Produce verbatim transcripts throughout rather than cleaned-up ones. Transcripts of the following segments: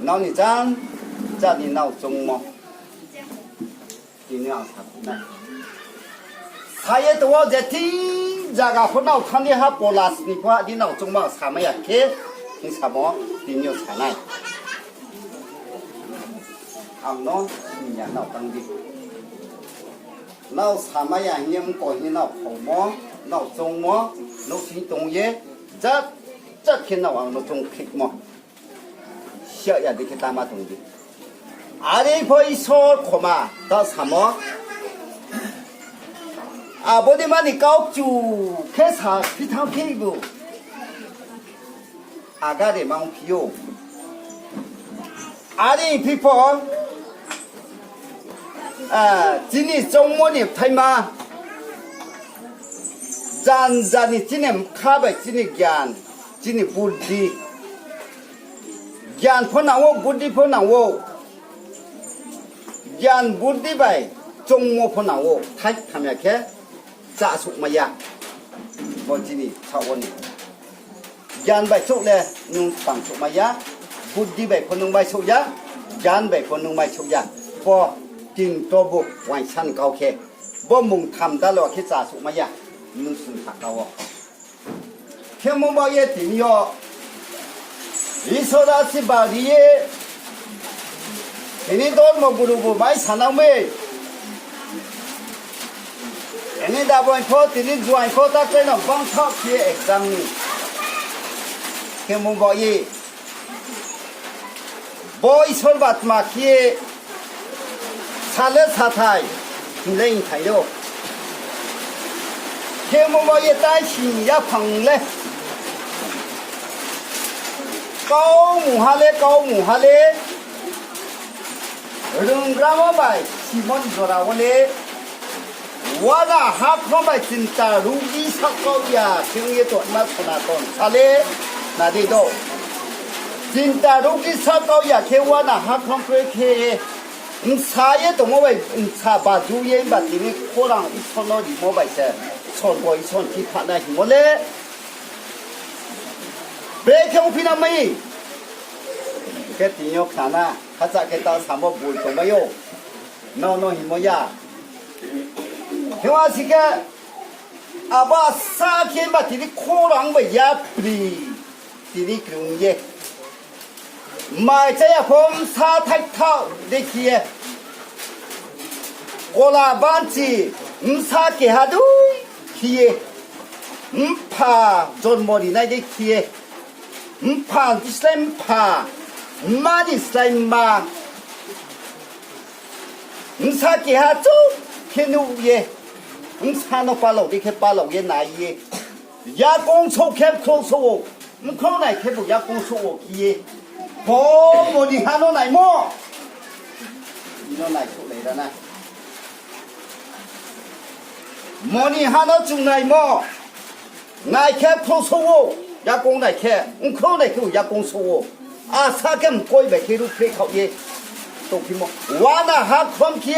Nrao ni jang, jani nrao choungmo. Tini ang sa nai. Sa ye tong wo je thing zaga pho nrao thanng ni ha pola sni pho di nrao choungmo ang samai ya khe, hing samo tini yo sa nai. Ang no sni ya nrao tang di. Nrao samai ya hing ye mko hing ye nrao phaomo, nrao choungmo, nouhsing tong ye, jat jat khe nrao ang no choungkhehmo. Siya ya di khe tama tong di. Are pho Isor khoma ta samo. Abo ni mani kau kchu khe sa phi thanng phi bu. Agare mang phi ou. Are phi pho, ah, chini choungmo ni bthaima, janja ni chini bkha bai chini gyan, chini buddhi. Gyan pho nang ou, buddhi pho nang ou. Gyan buddhi bai choungmo pho nang ou, thai tham ya khe chá souhmai ya. Bo chini saoh wo ni. Gyan bai chouh le nung tang souhmai ya, buddhi bai pho nung mai souh ya, gyan bai pho nung mai souh ya. Bo tin to bu uaingsa ni kau khe, bo mung tham dalo khe chá souhmai ya, nung sung saka wo. Khemo ba ye tini yo Isor asirbad ri ye, tini dormo guru bu mai sanang mi. Tini daboing pho, tini juaing pho, ta khe no bangthaoh khe ye exam ni. Khemo ba ye. Bo Isor ba tma khe ye sa le sathai, hing le hingthai ou. Khemo ba ye tai sing yaphang le. Kau mungha le, kau mungha le. Runggramo bai simon jora wo le. Uana hakhrom bai chinta rugi sakau ya khe ong ye tongma Sonaton sa le, na di do. Chinta rugi sakau ya khe uana hakhrom kroi khe, bsa ye tongmo bai bsa baju ye himba tini khorang Isor no rimo bai se sorgo Isor ni thih phahnai hingmo le. Brekhe ongphi na mai. Khe tini yo khna na, khacha khe ta samo boi tongmai ou. Nrao no hingmo ya. Khe wa si khe, abo asa khe ba tini khorang bai yapri, tini krung ye. Mai chá ya pho bsa thaithaoh dei khe ye. Kola banchi bsa keha dei khe ye. Mpha jormo rinai dei khe ye. Mpha ni slái mpha, mma ni slái mma. Bsa keha chouh khe nuh ye, bsa no palao dei khe palao ye nai ye. Yakoung souh khe bkhrouh souh ou, bkhrouh nai khebu yakoung souh ou khe ye. Bo moni ha no naimo. Ino naisouh lai ra na. Moni ha no chung naimo. Nai khe bkhrouh souh ou, yakoung nai khe, bkhrouh nai khe yakoung souh ou. Asa khe mkoi bai khe ruhphreh khaoh ye tongphimo. Uana hakhrom khe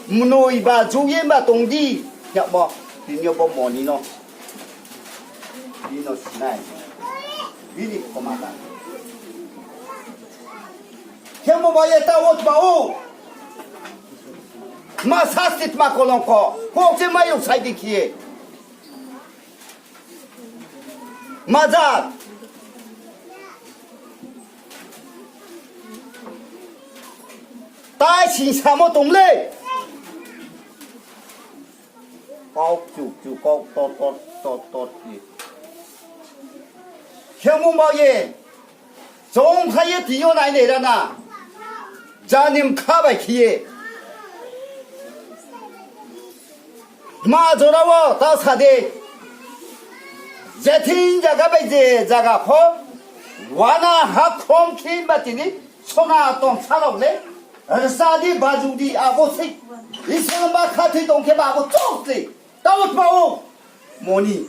mnoi ba ju ye ma tong di. Yagmo, tini yo bo moni no. Bini no sinai. Bini khoma ta. Khemo ba ye ta wo tma ou. Tma sasti tma kolongkho. Kok se mai rao sai di khe ye. Maja. Tai sing samo tong le. Kau chu chu kau tor tor tor tor khe. Khemo ba ye. Choungkhlai ye tini yo nai nai ra na. Jani bkha bai khe ye. Tma jora wo ta sa di. Je thing zaga bai je zaga pho. Uana hakhrom khe ba tini Sonaton sa rao le. Rsa di, baju di, abo sei. Isor ba khathoi tong khe ba abo chouh sei. Tao tma ou. Moni.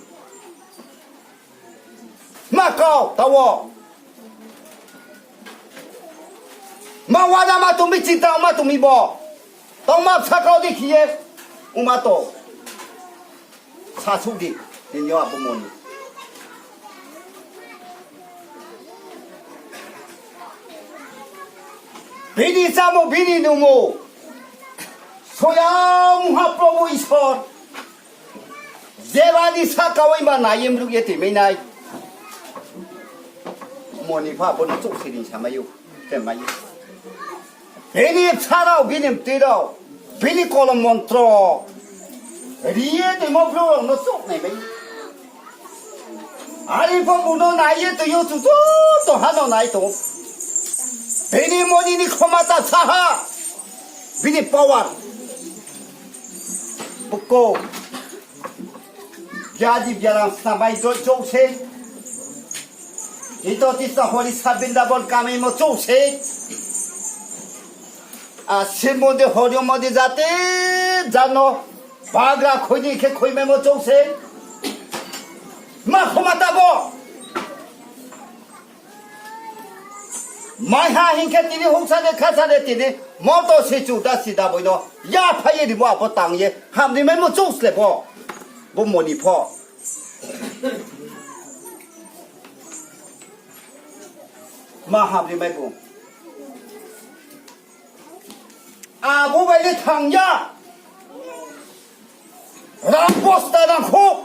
Ma kau, tao. Ma uana ma tong mi, chinta ma tong mi bo. Tao ma bsa kau di khe ye. Ongma to. Sasuh di. Tini yo abo moni. Bini chámo, bini nungmo. Soyang ha Probhu Isor. Jeba ni saka wo ba nai ye mruh ye toimai nai. Moni pha bo no chouh se ring samai ou, khe mai ou. Bini bsa rao, bini mtui rao, bini kolom montro ri ye toimo brouh rao no chouh nai mai. Are pho bung no nai ye tong ou, chu chu tong ha no nai tong ou. Bini moni ni khomata sa ha, bini power. Buko. Biadi biaram snamai do chouh se. Tito tisa hori sabindabon kamaimo chouh se. A Shiv mondir, Hori mondir jate jano bagra khoi ni khe khoimaimo chouh se. Ma khomata bo. Maiha hing khe tini houhsa de khasa de tini moto sichu da sida boi no yaphai ye rimo abo tang ye hamrimaimo chouh sle bo. Bo moni pho. Ma hamrimai bo. Abo bai le thang ya. Rang bosta rang kho.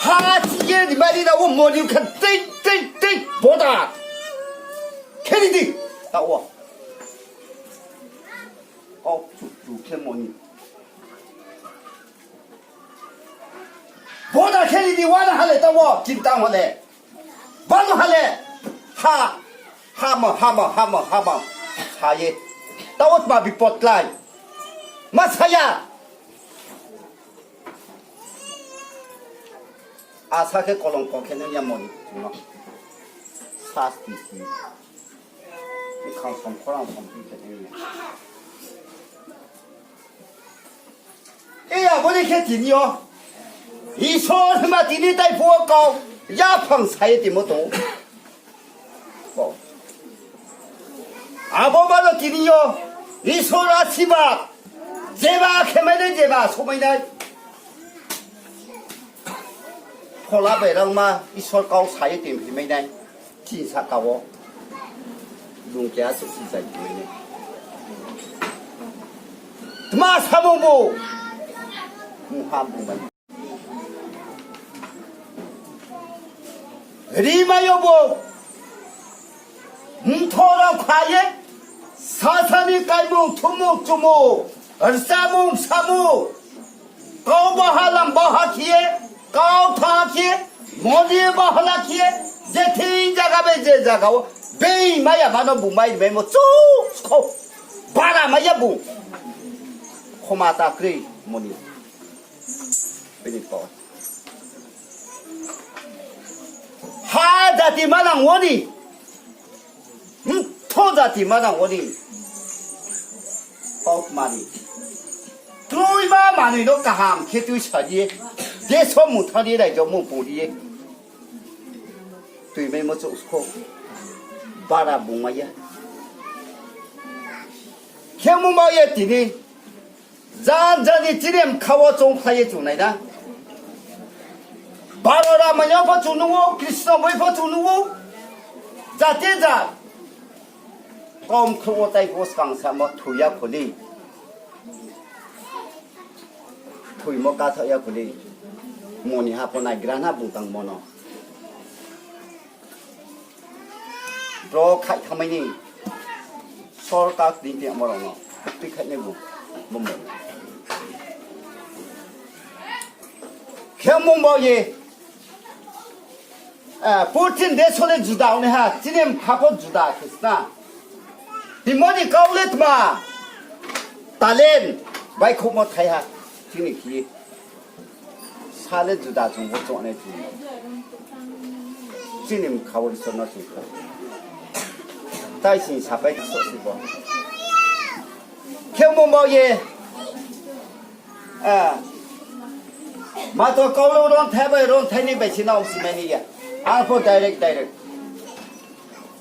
Ha chi ye rimai ri rao wo moni khe tei tei tei boda. Khe ri di. Taoh wo. Kau chu chu khe moni. Boda khe ri di, uana ha le taoh wo, chintang ha le. Bano ha le. Ha. Hamo, hamo, hamo, hamo. Sa ye. Taoh wo tma bipot klái. Ma sa ya. Asa khe kolongko khe nai ya moni chung no. Sasti si. Khang som khorang som phi khe nai ya. E abo ni khe tini yo Isor hima tini tai phuh wo kau yaphang sa ye timo tong ou. Abo ma no tini yo Isor asirbad jeba khe mai nai, jeba souhmai nai. Phola bai rangma Isor kau sa ye tongphi mai nai. Chini saka wo bung keha souhsi zai tongmai nai. Tma samung bo? Mungha bung bai. Rimai yo bo mtho rao kha ye, sasa ni kaimung, thumung, chumung, rchamung, samung, kau baha lam baha khe ye, kau tha khe ye, moni bahala khe ye, je thing zaga bai je zaga wo being mai ya ma no bung mai rimaimo chouh kho. Bara mai ya bung. Khomata kroi moni. Bini kau. Ha jati manang wo ni. Mtho jati manang wo ni. Kautma ni. Kroima manoi no kaham khe tuisa ri ye. Deso mungtha ri ye, raijo mungpung ri ye. Toimaimo chouh kho. Bara bung mai ya. Khemo ma ye tini. Jan jani chini mkha wo choungkhlai ye chung nai na. Baro Ramayan pho chung nuh ou, Krishna boi pho chung nuh ou. Jate ja. Kom khruh wo tai pho skang samo thoi ya kho di. Thoimo kathaoh ya kho di. Moni ha pho naigra na bung tangmo no. Bro khaih thanngmai ni. Sorkar ni tongmo rao no. Tui khaih nai bung. Bumung. Khemung bao ye. Purthimbi deso le juda ongnaiha, chini mkha pho juda khe sna. Timo ni kau le tma? Talent, baihkhouhmo thaiha, chini khe. Sa le juda chung bo choungnai chung. Chini mkha wo Isor no chung kha. Tai sing sapai sosi bo. Khemo bao ye. Mato kau le ronthai bai ronthai ni bai se na ongsi mai ni ya. Ang pho direct, direct.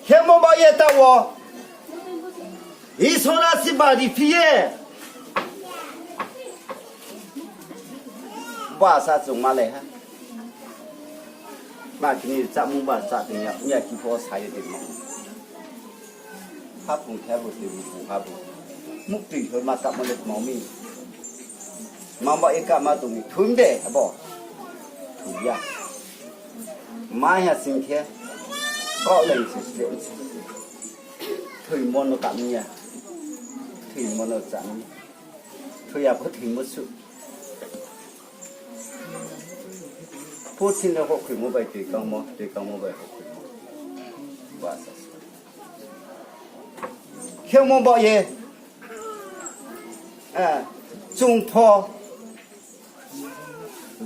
Khemo bao ye taoh wo. Isor asirbad riphi ye. Basa chung malai ha. Ma kini chámung basa tong ya, ya kipho sa ye tongmo. Hapung khe abo tui bu ha bu. Muktui hor ma kamo le kmao mi. Mang ba ye kama tong mi. Thum de abo. Thum ya. Mai ha sing khe. Kau le se se. Thoimo no kami ya. Thoimo no chami. Thoi ya pho thoimo su. Purthimbi le houhkhoimo bai tui kangmo, tui kangmo bai houhkhoimo. Ba sa sa. Khemo ba ye. Eh, chung pho.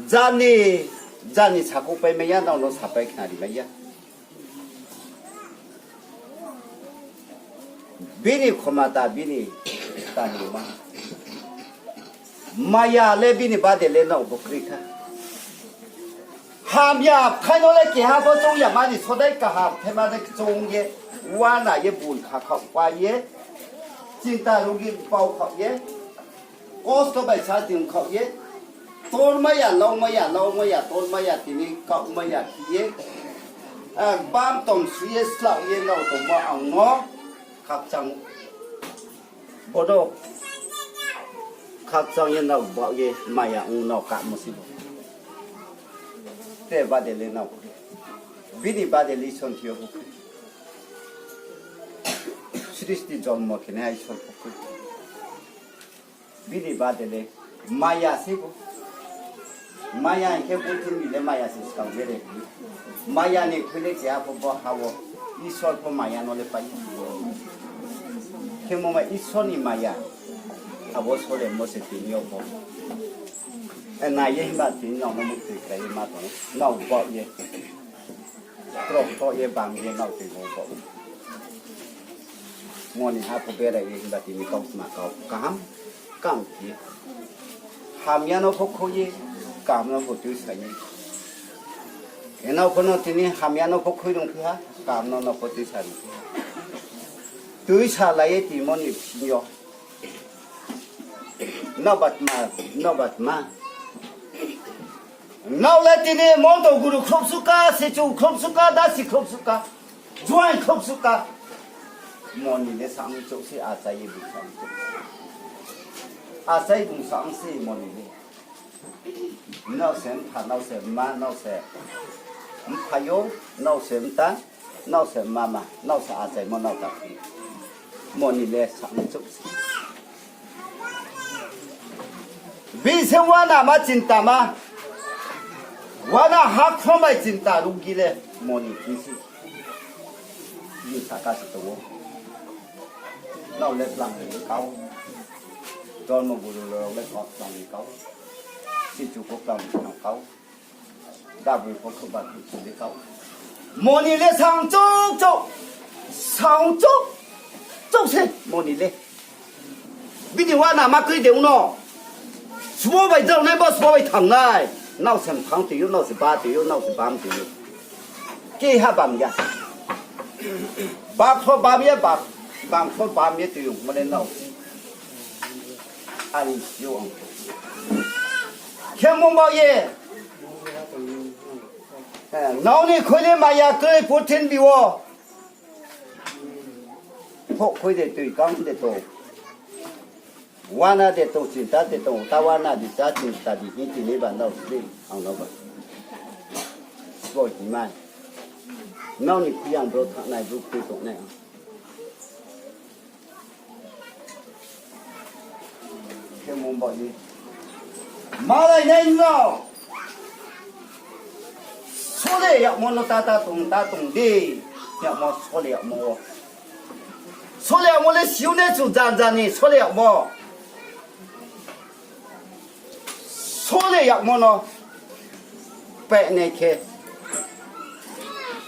Jani, jani sakhouh pai mai ya, nrao no sapai khnari mai ya. Bini khomata, bini tangma. Maya le bini bade le nrao bo kroi kha. Hamya bthai no le keha pho choung ya mani sodai kaham thema de choung ye, uana ye bun kha khaoh pa ye, chinta rugi pau khaoh ye, kosto bai sa ting khaoh ye, tormai ya, laumai ya, laumai ya, tormai ya, tini kaumai ya khe ye, ah, bam tong su ye, slao ye, nrao tongmo ang no khakchang. Bodo khakchang ye nrao baoh ye maya ong nrao kamo se bo. Te bade le nrao. Bini bade le Isor thing yo pho kroi. Sristi jonmo khenaiha Isor pho kroi. Bini bade le maya se bo. Maya hing khe purthimbi le maya se skang bere. Maya ni khui le keha pho bo ha wo. Isor pho maya no le pai. Khemo ma Isor ni maya. Abo solemo se tini yo pho. E nai ye himba tini nrao no muktui krai ye ma tong. Nrao baoh ye. Krok tho ye bam ye nrao tui bo baoh. Moni ha pho berai ye himba tini kautma kau kaham, kaham khe. Hamya no pho khui ye, kaham no pho tuisa ye. Enao pho no tini hamya no pho khui rung phi ha, kaham no no pho tuisa rung phi ha. Tuisa lai ye tini moni bsing yo. Nrao ba tma, nrao ba tma. Nrao le tini mondo guru khrouh suka, sichu khrouh suka, dasi khrouh suka, juaing khrouh suka. Moni le samung chouh se achai ye bung samung chouh se. Achai bung samung se moni le. Nrao se mpha, nrao se mma, nrao se mphaiyong, nrao se mta, nrao se mama, nrao se achaimo nrao ta phi. Moni le samung chouh se. Bini se uana ma chinta ma. Uana ha khomai chinta rugi le moni phi se. Bini sahka se tong ou. Nrao le tlang ni kau. Dormo guru rao le kau tlang ni kau. Sichu pho tlang ni kau. Daboi pho khuba khuchi le kau. Moni le sang chouh chouh. Sang chouh chouh se moni le. Bini uana ma kroi de ong no. Sbo bai drao nai bo sbo bai thanng nai. Nrao se mphang tui ou, nrao se ba tui ou, nrao se bam tui ou. Keha bam ya. Bakhro bam ye, ba-, bakhro bam ye tui ongmo le nrao. Ani yo ang. Khemo ba ye. Eh, nrao ni khui le maya kroi purthimbi wo. Houhkhoi de tui kang de tong. Uana de tong, chinta de tong, ta uana di, ta chinta di, hing tini ba nrao sri ang no ba. Sbo himai. Nrao ni khui ang bro thanngnai, bro khui tongnai ang. Khemo ba ye. Malai nai nrao. Sole yagmo no ta ta tong, ta tong di. Yagmo sole yagmo wo. Sole yagmo le siu ne chu jan jan ni sole yagmo. Sole yagmo no painai khe.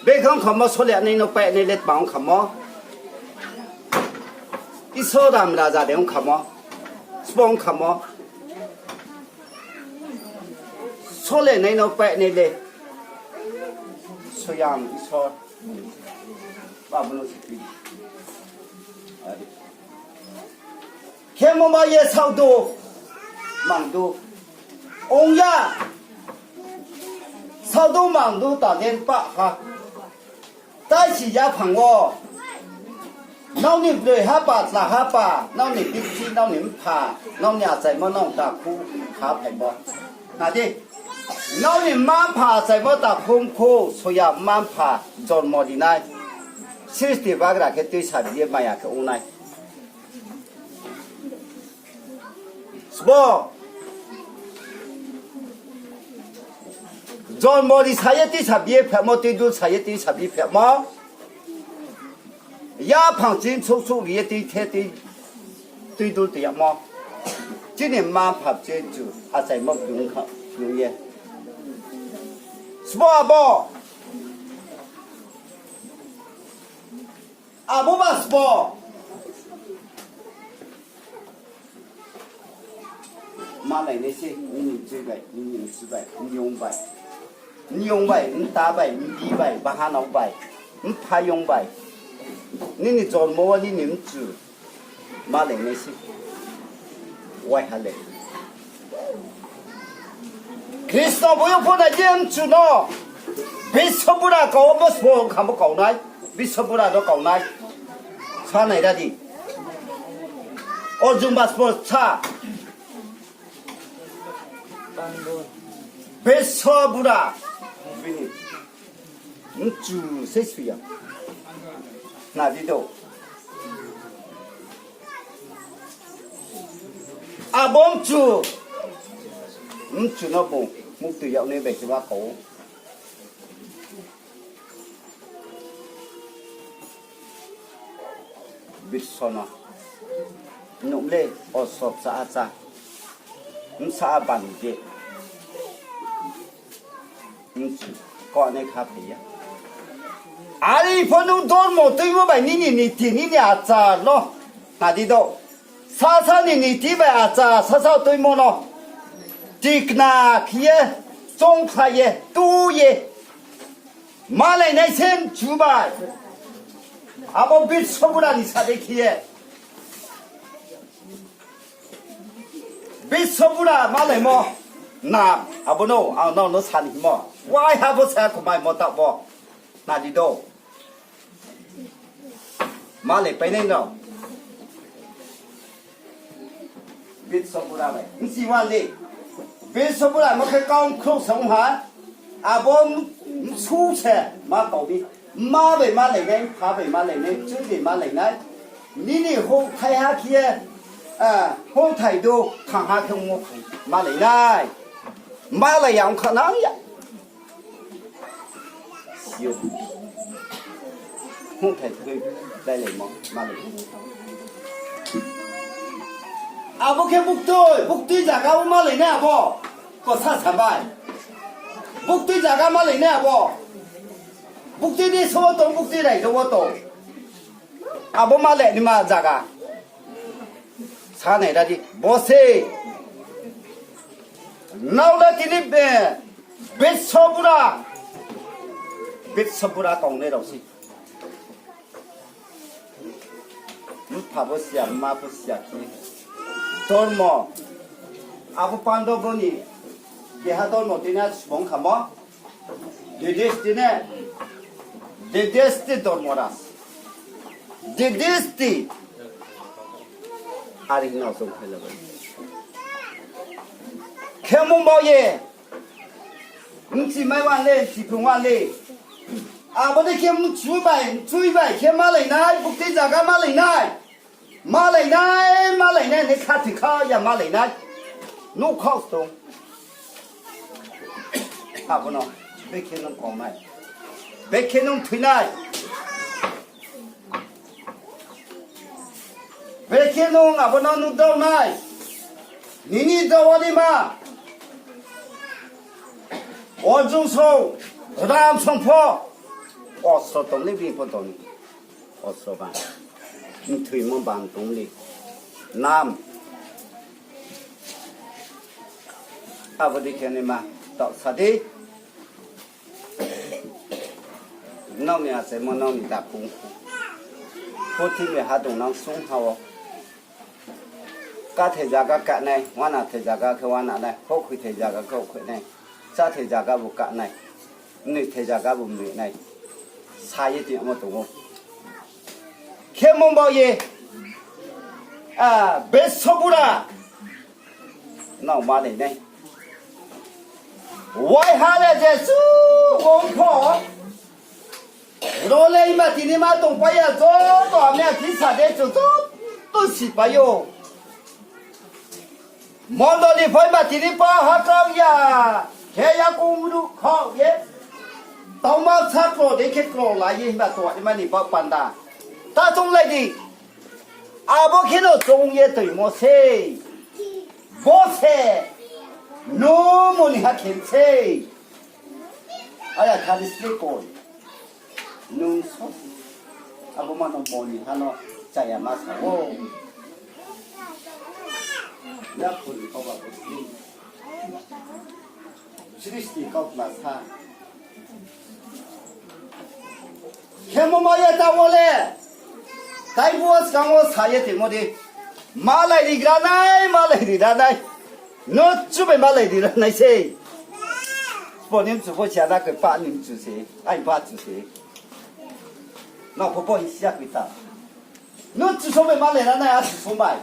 Bekhang khamo sole yagnai no painai le tma ong khamo. Isor ram raja de ong khamo. Sbo ong khamo. Sole nai no painai le. Soyang Isor. Babu no sipi. Khemo ba ye saohdu, mangdu. Ong ya. Saohdu mangdu ta len pah ha. Tai si yaphang wo. Nrao ni broi hapa, tla hapa, nrao ni bikchi, nrao ni mpha, nrao ni achaimo, nrao ni takhu kha phaimo. Nadi, nrao ni mma mpha achaimo takhu mkhu soya mma mpha jormo rinai. Sristi bagra khe tuisa bi ye maya khe ong nai. Sbo jormo ri sa ye tuisa bi ye phamo, tuidul sa ye tuisa bi phamo. Yaphang chini souhsouh ri ye tuithe tui, tuidul tui yagmo. Chini mma mpha bchi chu achaimo bung kha, bung ye. Sbo abo. Abo ba sbo. Malai nai se, nini bchi bai, nini bchi bai, niyong bai. Niyong bai, nta bai, nbi bai, bahanao bai, mphaiyong bai. Nini jormo wo nini mchu. Malai nai se. Waiha le. Khristo bo yo pho nai je mchu no. Biswa bura kau bo sbo khamo kau nai. Biswa bura no kau nai. Sa nai ra di. Arjun ba sbo sa. Biswa bura. Bini mchu se sui ya. Nadi do. Abo mchu. Mchu no bung muktui yag nai bai khe ma kau. Birso no. Nuh le, oso chá chá. Bsa a ban de. Bchi, kau nai kha phai ya. Are pho nung dormo tuimo bai nini niti, nini achar no. Nadi do. Sasa ni niti bai achar, sasa tuimo no. Tikna khe ye, choungkhlai ye, tu ye. Malai nai se mchu bai. Abo Birso bura ni sa dei khe ye. Birso bura malaimo. Na, abo no, ang nrao no sa ni hingmo. Waiha bo sa khumaimo taoh bo. Nadi do. Malai painai no. Birso bura bai. Bchi wa le. Birso bura mo khe kau khrouh sa ong ha. Abo msu se ma kau di. Mma bai malai nai, mpha bai malai nai, bchoi bai malai nai. Nini houhthai ha khe ye, houhthai do, khang ha khe ong o khang malai nai. Malai ya ong kha nang ya. Sio. Houhthai khe lailaimo malai. Abo khe buktui, buktui zaga wo malai nai abo. Kosa sa bai. Buktui zaga malai nai abo. Buktui deso wo tong, buktui raijo wo tong. Abo malai naima zaga. Sa nai ra di, bo se. Nrao le tini, Birso bura. Birso bura tongnai rao se. Mpha bo siya, mma bo siya khe. Dormo. Abo Pandabo ni keha dormo tini sbo ong khamo. Yudhisti ne. Yudhisti Dormoras. Yudhisti. Are hing no song khe labai. Khemung bao ye. Bchi mai wa le, bchi phrung wa le. Abo dei khe mchu bai, mchui bai khe malai nai, buktui zaga malai nai. Malai nai, malai nai, ne kha thoi kha ya malai nai. Nouh khaoh tong. Abo no, bekhe nung kau nai. Bekhe nung thoi nai. Bekhe nung abo no nuh dao nai. Nini dao ni ma. Arjun song, Ram song pho. Ostro tong le bini pho tong. Ostro ba. Mthoimo bang tong le. Nam. Abo dei khe naima. Taoh sa di. Nrao ni achaimo nrao ni dakhung. Purthimbi ha dong nang sung ha wo. Káthai zaga ká nai, uanathai zaga khe uana nai, houhkhoithai zaga khe houhkhoi nai, cháthai zaga bu ká nai, mnoithai zaga bu mnoi nai, sa ye tongmo tong ou. Khe mung baoh ye, a, Besopura no malai nai. Waiha le jesuh ong pho, ro le ima tini ma tongpai ya, joto amya thisa de chu joto sipai ou. Mondoli phai ma tini pa hakrao ya, khe yakoung ruh khaoh ye, tauma sa kro de khe kro lai ye himba tongnaima ni baoh panda. Ta chounglai di. Abo khe no choung ye toimo sei. Bo se nung moni ha khe sei. Aya khali slei koi. Nung so. Abo mano moni ha no chaya ma sa ou. Yaphuri kau ba bo slei. Sristi kautma sa. Khemo ma ye taoh wo le. Tai bo skang wo sa ye tongmo di. Malai rigra nai, malai rigra nai. Nung chu bai malai rigra nai sei. Bo ni mchu pho si ya na khe pa ni mchu se. Ai pa chu se. Nung pho pho hing si ya khe ta. Nung chu song bai malai ra nai, a chu song bai.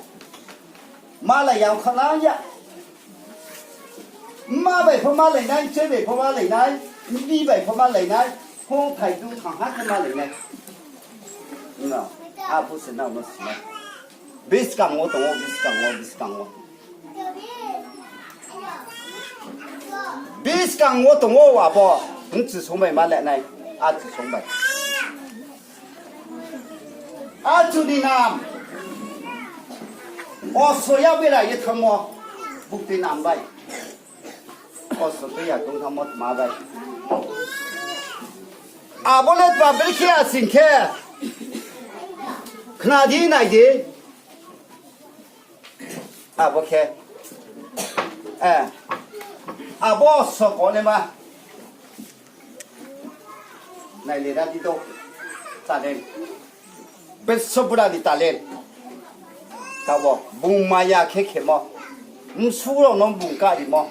Malai ya ongkha nang ya. Mma bai pho malai nai, choi bai pho malai nai, bi bai pho malai nai, hongthai du thang ha khe malai nai. No, abo se nrao no si nai. Buskang wo tong ou, buskang wo, buskang wo. Buskang wo tong ou abo, nung chu song bai malai nai, a chu song bai. A chu ni nam. Oso ya bera ye thanngmo. Bukti nam bai. Oso tui ya tong thanngmo tma bai. Abo le tma brekhe ya sing khe. Khna di nai di. Abo khe. Eh. Abo oso kone ma. Nai le ra di do. Talent. Besopura ni talent. Taoh wo bung maya khe khemo. Msu rao no bung karimo.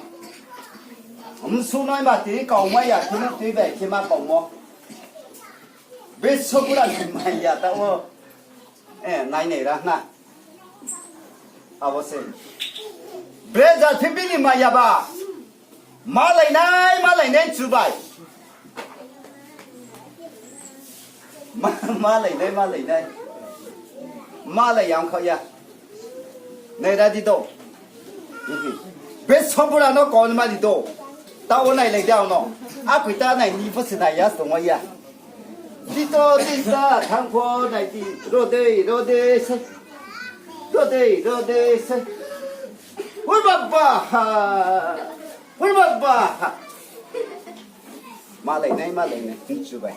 Msu no ma tini kaumai ya khe no tui bai khe ma kaumo. Besopura ni maya taoh wo. Eh, nai nai ra na. Abo se. Bre jat phi bini maya ba. Malai nai, malai nai chu bai. Ma-, malai nai, malai nai. Malai yang khaoh ya. Nai ra di do. Besopura no kau ma di do. Taoh wo nailai di ang no. Akoi ta nai ni pho se nai ya tongma ya. Tito tisa thanng pho nai di, rodei, rodei se. Rodei, rodei se. Hui baba ha. Hui baba ha. Malai nai, malai nai, nchu bai.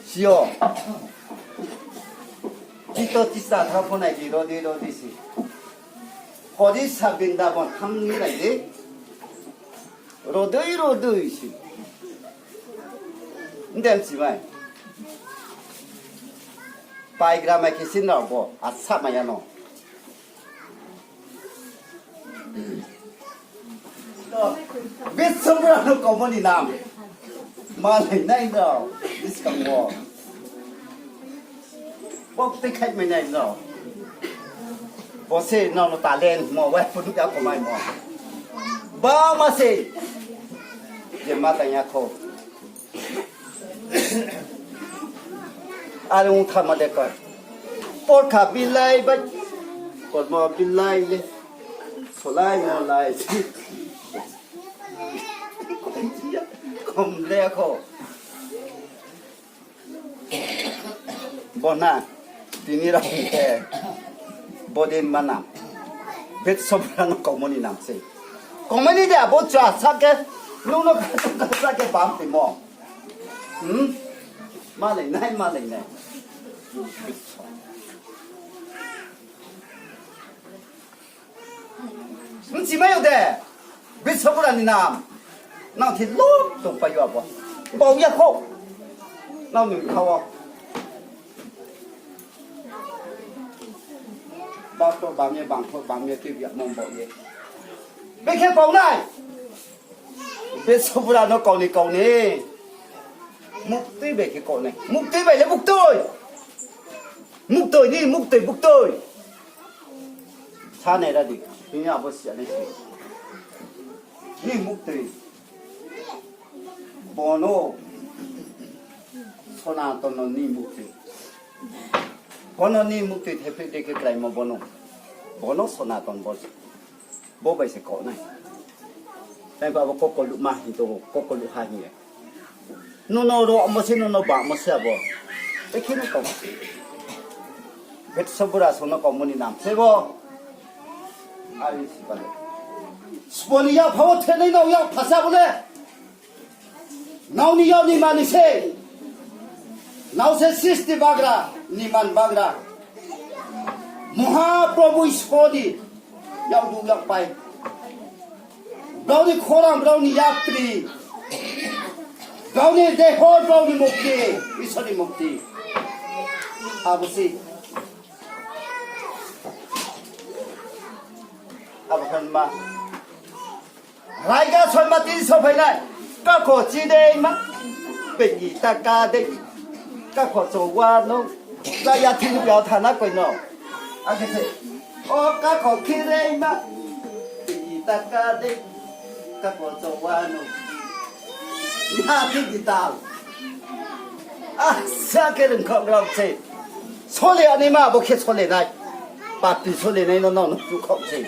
Si yo. Tito tisa thanng pho nai di, rodei, rodei se. Hori sabin da bon tham ni nai di. Rodei, rodei se. Ndem si mai. Paigra mai khe sin rao bo, asa mai ya no. Biswamura no kaumani nam. Malai nai no, biskang wo. Bo tei khai mai nai no. Bo se no no talent mo, wai punu ya ko mai mo. Ba ma se. Je ma tang ya kho. Are ong tha ma de koi. Porkha bilai bai. Kormo bilai le. Solai mo lai. Kom le kho. Bo na, tini rao khe, bo din ma nam. Biswamura no kaumani nam se. Kaumani de abo cha sa khe, nung no ka sa khe bam timo. Hmm? Malai nai, malai nai. Nchi mai yo de, Biswamura ni nam. Nang thi lo tong pai yo abo. Bau ya kho. Nang ni kha wo. Ba to bam ye, bang kho, bam ye, tei ya mom bau ye. Bekhe bau nai. Biswamura no kau ni kau ni. Muktui bai khe kau nai. Muktui bai le muktui. Muktoi, nini muktoi, buktoi. Sanai ra di, tini abo siya nai se. Nini muktoi. Bono Sonaton no nini muktoi. Bono nini muktoi thephi de khe kraimo bono. Bono Sonaton bo. Bo bai se kau nai. Tei ba bo kokolu ma hing to, kokolu ha hing ye. Nono ro mo se, nono ba mo se abo. Ekhe no kau. Betsa bura song no kau mo ni nam se bo. Ari si ba le. Sbo ni yak pha wo thenai nao yak pha sa bo le. Nao ni yak ni mani se. Nao se sisti bagra, ni man bagra. Mahaprabhu Isor ni yak du yak pai. Brao ni khorang, brao ni yapri. Brao ni deho, brao ni mukti, Isor ni mukti. Abo se. Abo khan ma. Raiga soi ma tin so phai nai. Kakho chi dei ma. Begi ta ka dei. Kakho cho wa no. Za ya thing ya tha na koi no. Akhe se. O kakho khi dei ma. Begi ta ka dei. Kakho cho wa no. Ya thing di tal. A, sa khe rung kha rao se. Sole ani ma bo khe sole nai. Papi sole nai no nao no tu khau se.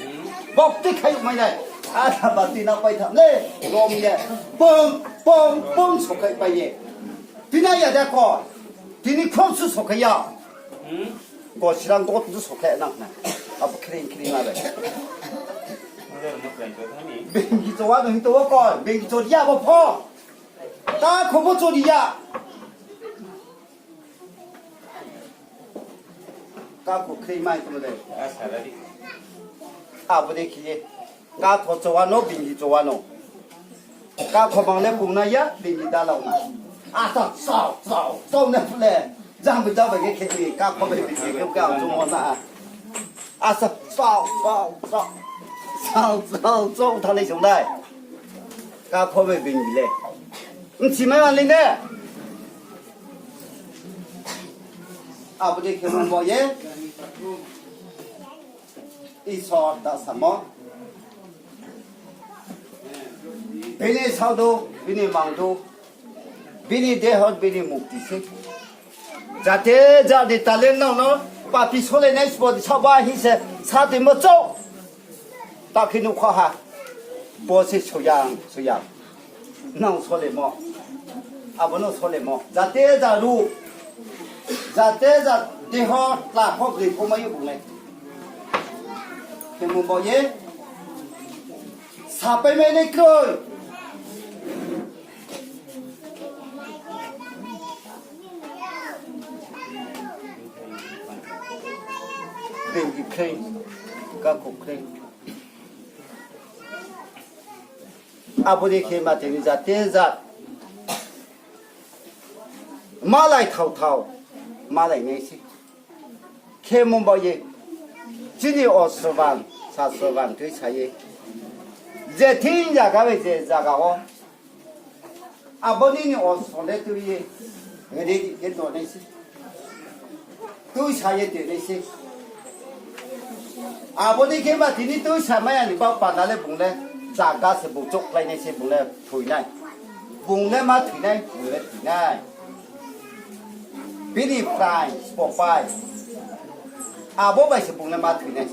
Bok ti khai mai nai. A, sa papi na pai tham le. Rom ye. Pong, pong, pong so khai pai ye. Tini ya da ko. Tini khau su so khai ya. Ko sirang ko tu so khai nang na. Abo khring khring ma le. Bengki cho wa no hing to wo ko. Bengki cho ya bo pho. Kakho bo chori ya. Kakho khrei mai tong de. Abo de khe ye. Kakho cho wa no, bengki cho wa no. Kakho bang le bung nai ya, bengki dalao na. Asa, sao, sao, sao na phu le. Jang bai jang bai khe khe ni, kakho bai bengki khe khe ang chung mo na. Asa, sao, sao, sao. Sao, sao, sao, thanng nai chung dai. Kakho bai bengki le. Nchi mai man le ne. Abo de khe mung bo ye. Isor ta samo. Bini sao do, bini mang do, bini deho, bini mukti se. Jate jat ni talent nao no papi sole nai sbo di sao ba hing se sa timo chouh. Ta khe nuh kho ha. Bo se soyang, soyang. Nang solemo. Abo no solemo. Jate ja ru. Jate ja deho tla kho broi kho mai yo bung nai. Khe mung bo ye. Sapai mai nai kroi. Bengki khreng, kakho khreng. Abo ni khe ma tini jate jat. Malai thao thao, malai nai se. Khe mung bo ye. Chini osroban, sasroban tui sa ye. Je thing zaga bai je zaga wo. Abo nini osro le tui ye. Ready khe tongnai se. Tui sa ye tongnai se. Abo ni khe ba tini tui sa mai ani ba panda le bung le. Zaga se bung chouh khlai nai se bung le thoi nai. Bung le ma thoi nai, bung le thoi nai. Bini prai, sbo pai. Abo bai se bung le ma thoi nai.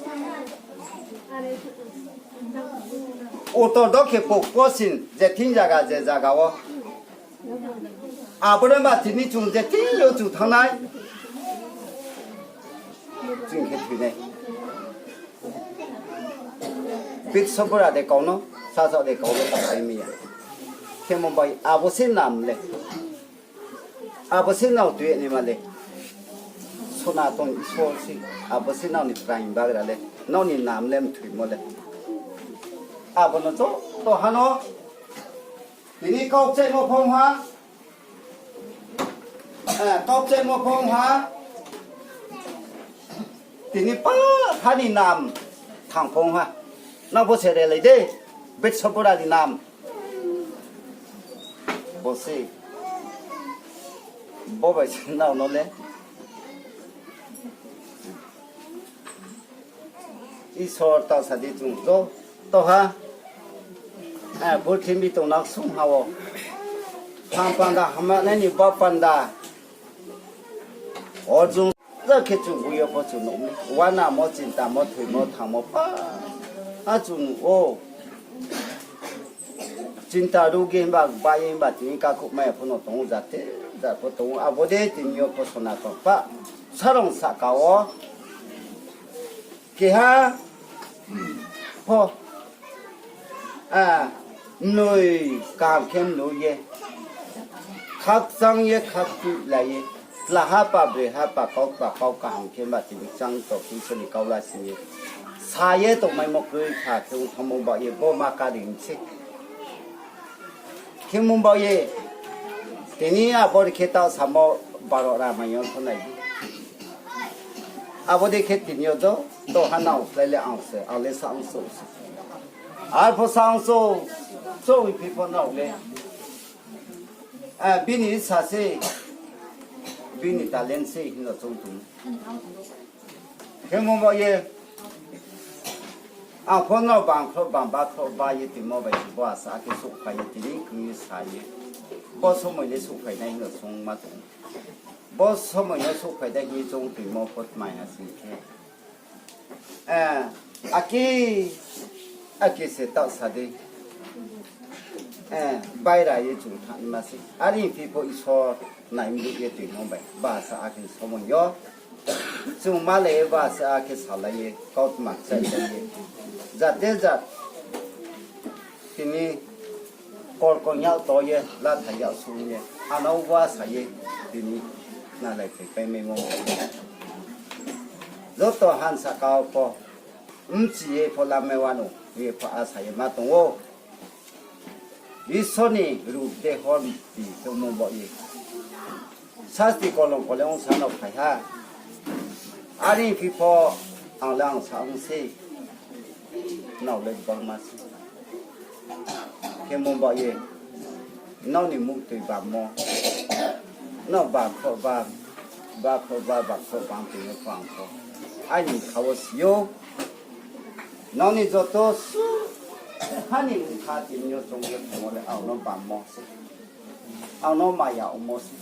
Utor dokhe pok posin je thing zaga je zaga wo. Abo no ma tini chung je thing yo chung thanng nai. Chung khe thoi nai. Bit sobora de kau no, sasa de kau no, ta pai mi ya. Khe mung bai abo se nam le. Abo se nrao tui naima le. Sonaton Isor se. Abo se nrao ni praing bagra le. Nrao ni nam le mthoimo le. Abo no joto ha no. Tini kau kchaimo phong ha. Eh, kau kchaimo phong ha. Tini pa ha ni nam thang phong ha. Nrao bo se relai de. Bit sobora ni nam. Bo se. Bo bai se nrao no le. Isor ta sa di chung joto ha, eh, purthimbi tongnang sung ha wo. Ham panda hamya nai ni ba panda. O chung ja khe chung bui yo pho chung nuh mi. Uanamo, chintamo, thoimo, thangmo pha. A chung nuh ou. Chinta rugi himba, bai himba tini kakhouh mai ya pho no tong ou, jate jat pho tong ou. Abo de tini yo pho sona tong pha. Sarong sahka wo keha pho, a, mnoi kaham khe mnou ye, khakchang ye, khaktuhlai ye, tla ha pa, broi ha pa, kau pa, kau kaham khe ma tini chang to khe Isor ni kau la sing ye, sa ye tongmaimo kroi kha khe ongthamo ba ye bo ma kari se. Khe mung ba ye, tini abo ri khe taoh samo baro ra mai yo tho nai di. Abo dei khe tini yo joto ha nang slái le ang se, ang le sa ang sou se. Arpho sa ang sou, sou phi pho nrao le, a, bini sa se, bini talent se hing no choung tong. Khe mung ba ye, ang pho nrao bangkhrouh bang bakhrouh ba ye tongmo bai se bo asa khe souhphai ye tini khe sa ye. Bo somoi le souhphai nai hing no choung ma tong. Bo somoi no souhphai nai hing choung tongmo pho tmai ha sing khe. Eh, aki, aki se taoh sa di. Eh, baira ye chung thanngma se. Are phi pho Isor nai mruh ye tongmo bai. Ba sa akhe somoi yo. Chung malai ye ba sa akhe salai ye, kautma kchailai ye. Jate jat tini kol kong yag to ye, latha yag sung ye, ano uba sa ye, tini nalai phaipai maimo. Joto hansa kau pho, mchi ye pho lamai wano, ye pho asa ye ma tong ou. Isor ni ruh de hor ti khe mung baoh ye. Sasti kolom kole ongsa no phai ha. Are phi pho ang le ang sa ong se. Nrao le gbangma se. Khe mung baoh ye. Nrao ni muhtoi bammo. Nrao bakhrouh ba, bakhrouh ba, bakhrouh bang tong ye pho ang pho. Aini bkha wo si ou. Nrao ni joto su, ha ni bkha tini yo choung ye tongmo le ang no bammo se. Ang no maya ongmo se.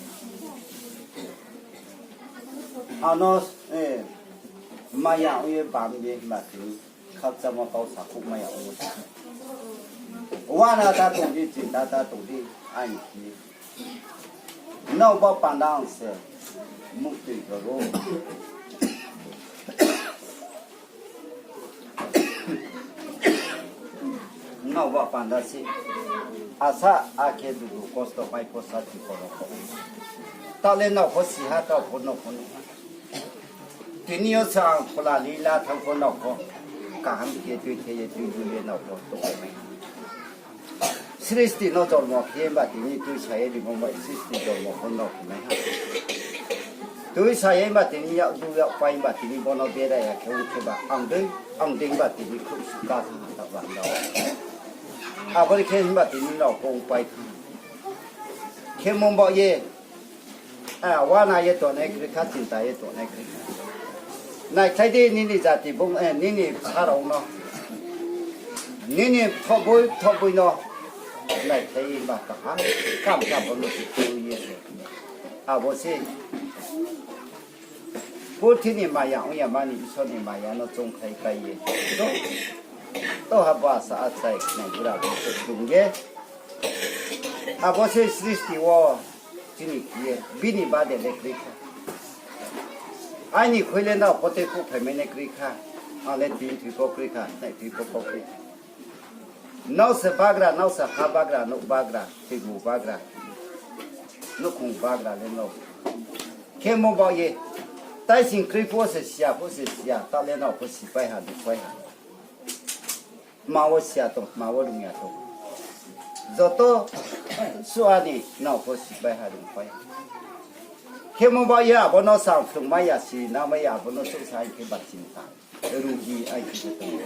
Ang no, eh, maya ong ye bam ye ma tini khakchangmo kau sakhouh maya ongmo se. Uana ta tong di, chinta ta tong di, aini phi. Nrao ba panda ang se muhtoi khe ro. Nrao ba panda se. Asa akhe dugu kosto mai pho sa ti koro kho. Taoh le nrao pho si ha, taoh pho nrao pho nuh ha. Tini yo sa ang phola lila thanng pho nrao pho kaham khe tuithe ye tuibu ye nrao pho tongmai. Sristi no jormo khe ba tini tuisa ye rimo bai sristi jormo pho nrao khe mai ha. Tuisa ye ba tini yak du yak pai ba tini bo no bera ya khe ong khe ba ang dei, ang dei ba tini khrouh su ka thanng ha ta ba nrao. Abo ni khe himba tini nrao pho ong pai thanng ha. Khe mung baoh ye, a, uana ye tongnai kroi kha, chinta ye tongnai kroi kha. Naikhlai di nini jati bung, eh, nini bsa rao no. Nini thohboi, thohboi no. Naikhlai ba kaham, kam kam bo no se tui ye se. Abo se. Purthimbi ni maya ong ya mani Isor ni maya no choungkhlai pai ye. To, to ha bo asa achai nai bura bo se dung ye. Abo se sristi wo chini khe ye, bini bade le kroi kha. Aini khui le nrao pho tei phuh phaimai nai kroi kha. Ang le tini thoi pho kroi kha, nai thoi pho pho kroi kha. Nrao se bagra, nrao se ha bagra, nouh bagra, tuibu bagra, nouhkhong bagra le nrao. Khe mung baoh ye, taising kroi pho se siya, pho se siya, taoh le nrao pho sipai ha, dupai ha. Tma wo siya tong, tma wo rung ya tong. Joto suh ani nrao pho sipai ha, rungpai ha. Khe mung baoh ye abo no sa phrungmai ya, si namai ya, abo no suh sa hing khe ba chinta. Rugi ai khe tong.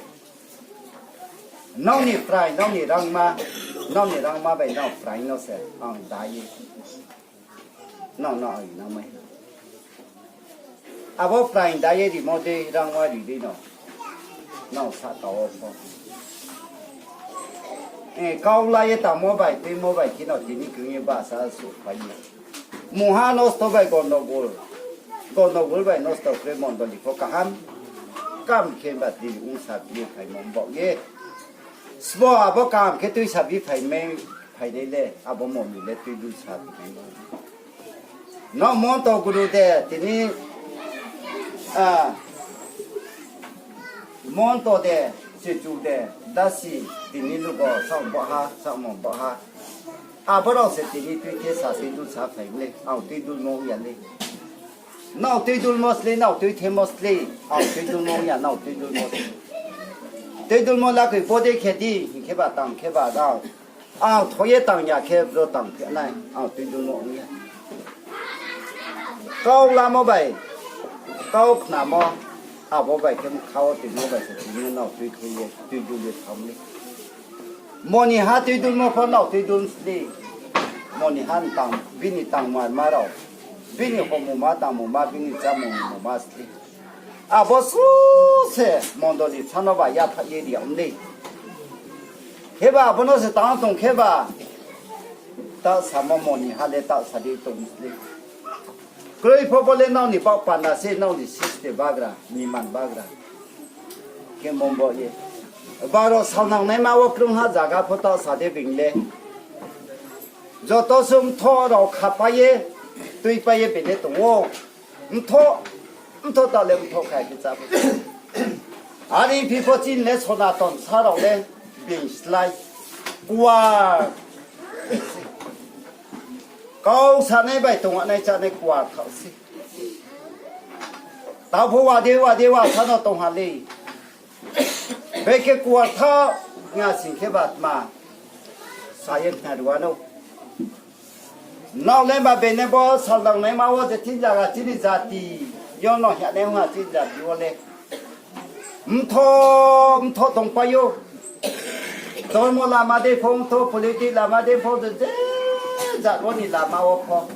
Nrao ni prai, nrao ni rangma, nrao ni rangma bai nrao prai no se ang da ye. Nrao no ai namai. Abo prai da ye rimo dei, rangma ri dei no. Nrao sahka wo pho. Eh, kau la ye tangmo bai, tuimo bai kheno tini kring ye bahcha souhphai ye. Mungha nosto bai gondogol. Gondogol bai nosto khe mondoli pho kaham. Kam khe ba tini ongsa bi ye phaimo baoh ye. Sbo abo kam khe tuisa bi phaimai, phainai le, abo moni le tuidul sa phainai. Nrao monto guru de, tini, ah, monto de, chichu de, dasi, tini lugo, saoh baoh ha, saohmo baoh ha. Abo rao se tini tuithe sa, tuidul sa phai le, ang tuidulmo ong ya le. Nrao tuidulmo sle, nrao tuithemo sle, ang tuidulmo ong ya, nrao tuidulmo sle. Tuidulmo lakoi bodei khe di, hing khe ba tang khe ba rao. Ang tho ye tang ya khe bro tang phi nai, ang tuidulmo ong ya. Kau lamo bai, kau khnamo, abo bai khe bkha wo tuimo bai se tini nrao tuithe ye, tuidul ye tham le. Moni ha tuidulmo pho nrao tuidul sle. Moni ha ni tang, bini tangma ma rao. Bini homungma tangmungma, bini chámungma sle. Abo su se mondoli bsa no ba yaphaih ye ri ya ong dei. Kheba abo no se tang tong kheba. Taoh samo moni ha le taoh sa di tong sle. Kroi pho bo le nrao ni baoh panda se, nrao ni siste bagra, ni man bagra. Khe mungbo ye. Baro salnangnaima wo krungha zaga pho taoh sa de being le. Joto se mthoh rao khapai ye, tuipai ye bede tong ou. Mthoh, mthoh taoh le mthoh khai khe chá pho. Are phi pho chini le Sonaton sa rao le being slái. Kuar. Kau sanai bai tong nai chánai kuar thaoh se. Tao pho wade wade wa sa no tong ha le. Bekhe kuar thaoh ya sing khe ba tma sa ye khna ri wanou. Nrao le ba bene bo salnangnaima wo je thing zaga chini jati yo no hing ya nai ong ha chini jati wo le. Mthoh, mthoh tongpai ou. Dormo lama dei pho mthoh, politic lama dei pho, je, je jat wo ni lama wo pho.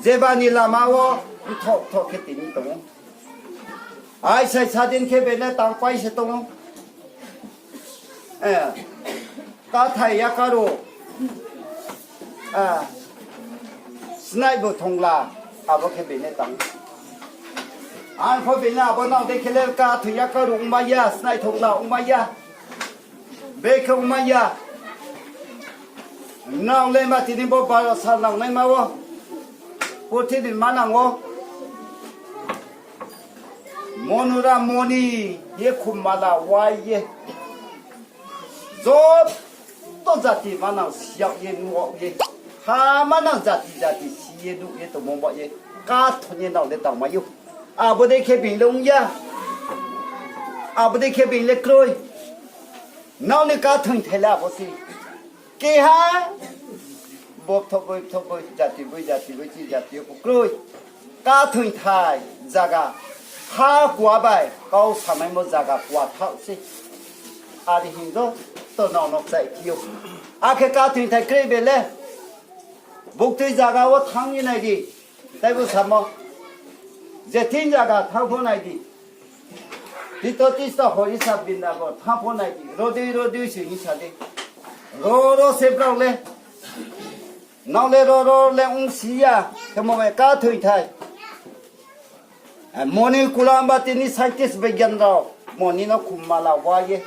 Jeba ni lama wo mthoh, mthoh khe tini tong ou. Aisai sadin khe bene tangpai se tong ou. Eh, kathai yakaru, eh, snaibu thongla, abo khe bene tang. Ang pho bene abo nang dei khe le kathoi yakaru ongmai ya, snai thongla ongmai ya. Bekhe ongmai ya. Nrao le ma tini bo baro salnangnaima wo. Purthimbi manang wo. Monura moni ye khum mala wai ye. Joto jati manang si yag ye nuh ye. Ha manang jati jati si ye nuh ye tongmo baoh ye. Kathoi ye nrao le tangmai ou. Abo dei khe being le ong ya. Abo dei khe being le kroi. Nrao ni kathoingthai le abo se. Keha bo bthoh boi, bthoh boi, jati boi, jati boi, chini jati yo pho kroi. Kathoingthai zaga, ha kua bai kau samaimo zaga kua thaoh se. Are hing joto nrao no kchaih phi ou. Akhe kathoingthai kroi be le. Buktui zaga wo thanng ye nai di. Taibo samo. Je thing zaga thanng pho nai di. Tito tista hor isa binda bo thanng pho nai di. Rodei rodei se hing sa di. Ro ro se brao le. Nrao le ro ro le ongsi ya. Khemo bai kathoingthai. Eh, moni kulamba tini scientist begyan rao. Moni no khum mala wai ye.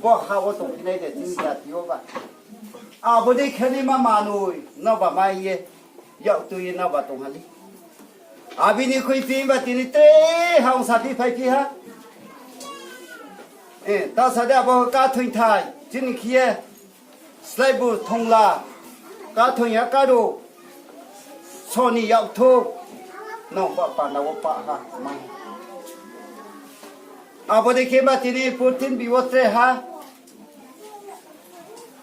Bo ha wo tongphi nai de tini jati yo ba. Abo dei khe ni ma manoi. Nrao ba mai ye. Yak tui ye nrao ba tong ha le. Abini khuiphi ba tini tre ha ong saphi phaiphi ha. Eh, ta sa de abo kathoingthai. Chini khe ye. Slaibu thongla, kathoing yakaru, soni yakthu, nrao ba panda wo pah ha, mai. Abo dei khe ma tini purthimbi wo tre ha,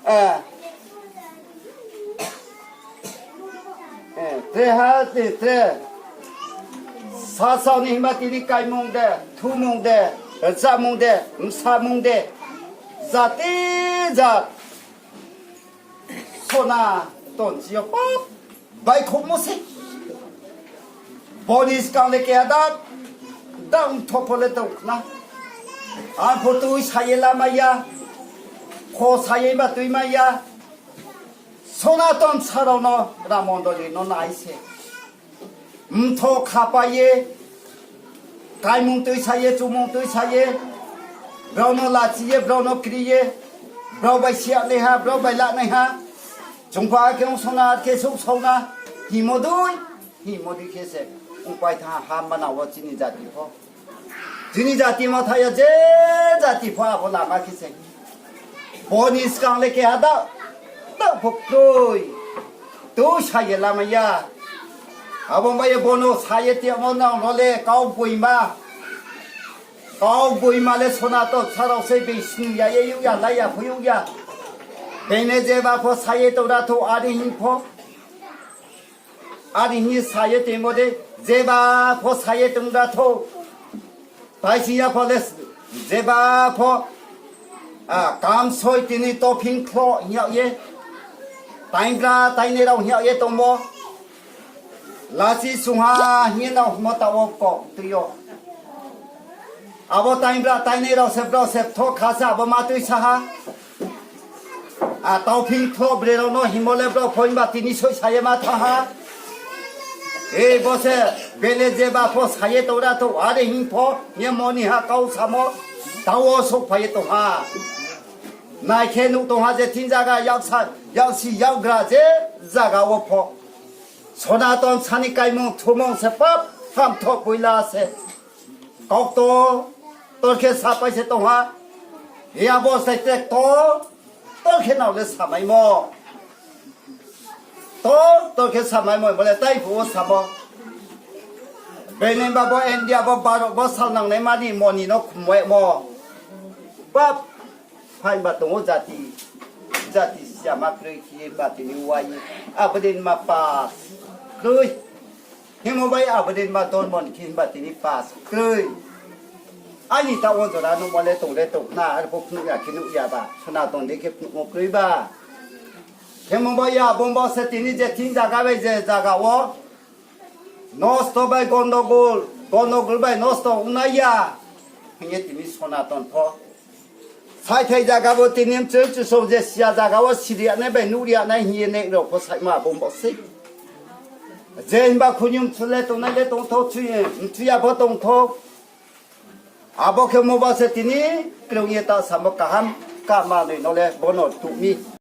eh, eh, tre ha, eh, tre. Sasao ni himba tini kaimung de, thumung de, rchamung de, bsamung de, jati jat. Sona tonsi yo pap baikhomo se. Boni skang le keha da, da mthoh pho le tong khna. Arphuh tuisa ye lamai ya, kho sa ye ba tuimai ya, Sonaton sa rao no, Ram mondoli no nai se. Mtho khapai ye, kaimung tuisa ye, chumung tuisa ye, brao no lachi ye, brao no kri ye, brao bai siyanaiha, brao bai lanaiha, chung pho akhe ong sona, akhe souh saona, hingmo dei, hingmo dei khe se ongpai thanng ha, ha manang wo chini jati pho. Chini jati ma tha ya, je jati pho abo lama khe se. Bo ni skang le keha da, da pho kroi. Tuisa ye lamai ya. Abo bai ye bo no sa ye tongmo nang no le kau gboima. Kau gboima le Sonaton sa rao se, being snu ya ye youh ya, lai ya pho youh ya. Being le jeba pho sa ye tong ra thou, are hing pho. Are hing ye sa ye tongmo dei, jeba pho sa ye tong ra thou. Taisi ya pho le, jeba pho, a, kamsoi tini tophing khloh hing yag ye, tainbra tainai rao hing yag ye tongmo. Lachi sungha hing ye nang hingmo taoh wo kau tui yo. Abo tainbra tainai rao se brao se bthoh kha se abo ma tuisa ha. A, tophing khloh bre rao no hingmo le brao pho himba tini soihsa ye ma thanng ha. E, bo se, being le jeba pho sa ye tong ra thou, are hing pho, hing ye moni ha kau samo, taoh wo souhphai ye tong ha. Nai khe nuh tong ha je thing zaga yaksa, yaksi yakgra je zaga wo pho. Sonaton sa ni kaimung thumung se pap hamthoh poila se. Kaukto, tor khe sapai se tong ha. Hi abo sai te to, tor khe nao le samaimo. Tor, tor khe samaimo, bo le taiphuh wo samo. Being ni ba bo India bo Bharot bo salnangnaima ni moni no khummo yagmo. Pap, phaimba tong ou jati, jati siyama kroi khe ye himba tini wai ye. Abo dei ma pass kroi. Hingmo bai abo dei ma dormo ni khe himba tini pass kroi. Aini taoh wo jora nuhmo le tong le tong khna, arphuh phnuh ya khe nuh ya ba, Sonaton dei khe phnuhmo kroi ba. Khemo bai ya, bo bo se tini je thing zaga bai je zaga wo nosto bai gondogol, gondogol bai nosto ongnai ya. Hing ye tini Sonaton pho. Saithai zaga bo tini mchoi chusong je siya zaga wo siri ya nai bai nuh ri ya nai hing ye nai rao pho saima bo bo sei. Je himba khunyu mchu le tongnai le tongthou, mchu ya pho tongthou. Abo khe mo ba se tini krung ye ta samo kaham, kaham manoi no le bo no tuh mi.